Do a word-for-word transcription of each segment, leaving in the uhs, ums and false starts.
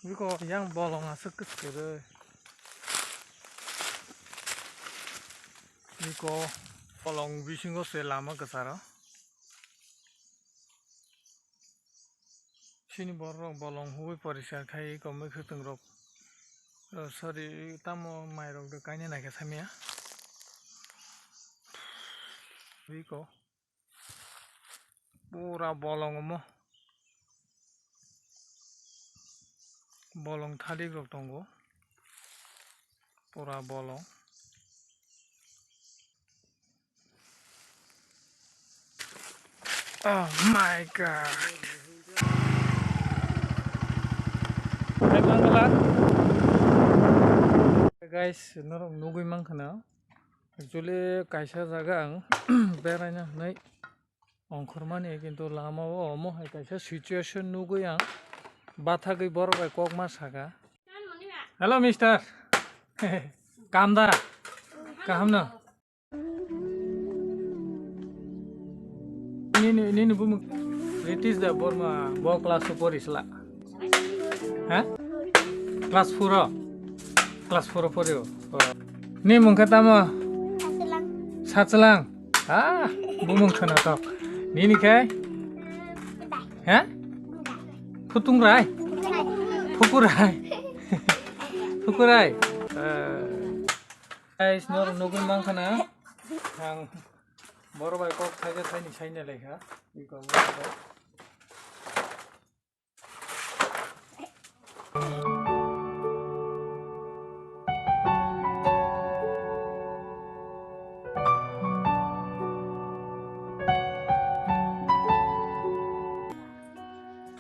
Biko yang bolong aswk kwchwrwi. Biko bolong bisingo se lama kwcharo. Chini borok bolong hugui poriskar khai iko mwkhwtwng rok. Oh, sorry, tamo mai rok do kainwi naikha samya. Biko. Pura bolong omo. Bolong thalik rok tongo. Pura bolong. Oh my God. Hai Mangalar. Guys, norok nugui mankha na. Actually, kaisa jaga ang beraina hinwi ongkhormani, kintu lama o omo hai kaisa situation nugui ang bathagwi borok bai kok ma saka. Hello, mister. Kamda. Kaham no? Nini, nini bumung Ritesh Debbarma, bo class o pori sla. Ha? Class four o? Class four o pori o? Oh. Ni mung khe tamo? Sachwlang. Sachwlang. Ah, bumung khwnathok. Nini khe? Ha? Phutung rai? Phukurai. Phukurai. Eh, guys, nor nugui mankha na. Ang boro bai kok thaija thaini saina lekha. Iko.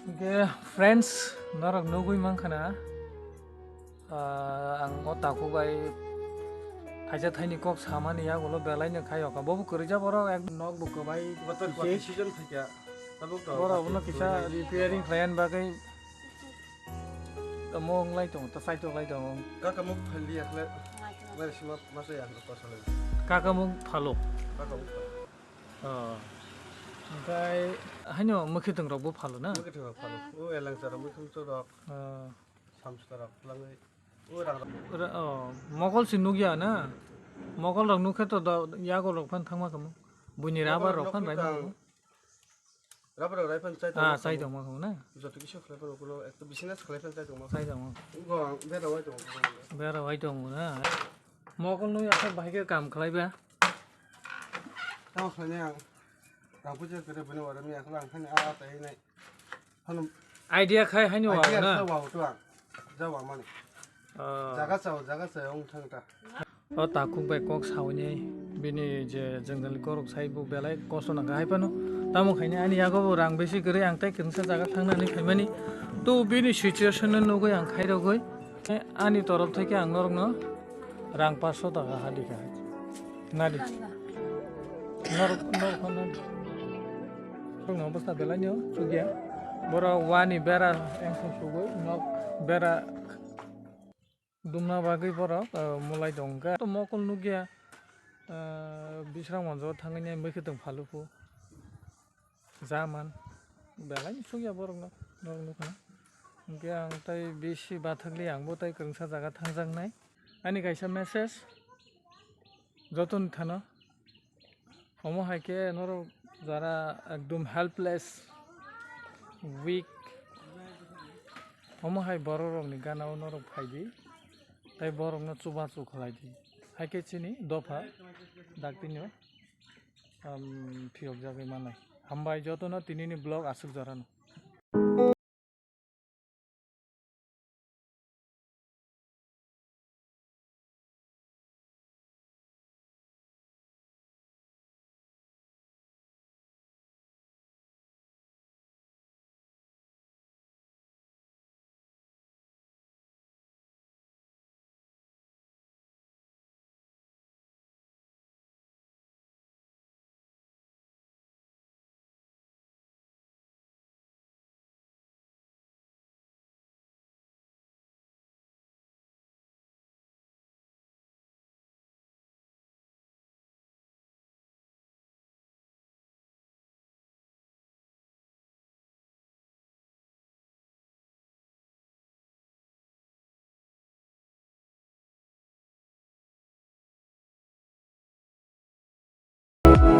Hwnkhe friends, norok nugui mankha na, ah, ang o takhuk bai thaisa thaini kok samani yagulo belai no khai oka. Bobo kwrwija borok ek nok bo kwbai. Botor je kwati season phaikha. Tabuk to borok kwati uno kisa kwrwinai repairing khlaiani bagwi tamo wnglai tongo, ta saitok lai tongo. Kaka muk phaldi akhle. Lai sima masa ya akhle kosale. Kaka muk phalo. Kaka muk phalo. Oh. Onkhe haino mwkhwtwng rok bo phalo na? Mwkhwtwng rok phalo. O elangsa rok, mwkhwtwng rok. Oh. Samswka rok twlangwi. O rang rok. Ra-, oh, mokol se nukya na? Mokol rok nukhe to do-, yago rok phan thangma kamo. Buini rubber rok phan bai. Rubber rok rai phan chai tongma kamo. Ah, chai tongma kamo na? Joto kisa khlai phano kuno ekta business khlai phan chai tongma. Chai tongma. Go bera wai tongma. Bera wai tongma na? Mokol nukya khe bahai khe kam khlai ba. Tamo khlainai ang. Rang puja kere bini wara mi akla ang thani a tai nai. Hano idea khai haino wa idea na? Khai wa to ang. Ja wa mani. Ah. Jaga chao, jaga chao wng thang ta. O takhuk bai kok sawi ni bini je jwngjal ni korok sai bo belai kosto nang hai phano. Tamo khaini ani yago bo rang besi kwrwi ang tei kwrwngsa jaga thang nani khai mani. To bini situation no nugui ang khai rogwi. Eh, ani torof theke ang norokno rang paanch sho taka hadi kha. Nadi. Norok, norok, norok. Norokno bwsa belai no chukya. Borok wani bera engsong sugwi nok bera dumna bagwi borok, eh, mulai tongkha. To mokol nukya, eh, bisrang manjo thangwi nai mwkhwtwng phaluphu. Jaman belai sukya borokno, norok nukha. Hwnkhe ang tai bisi bathakli angbo tai kwrwngsa jaga thangjaknai. Ani kaisa message jotoni thano. Omo hai khe norok jara ekdom helpless, weak, omo hai borok rokni gana o norok phaidi, tai borokno chubachu khlaidi. Hai khe chini dopha daktino, um, phiyokjagwi mannai. Hambai jotono tinini vlog aswk jorano.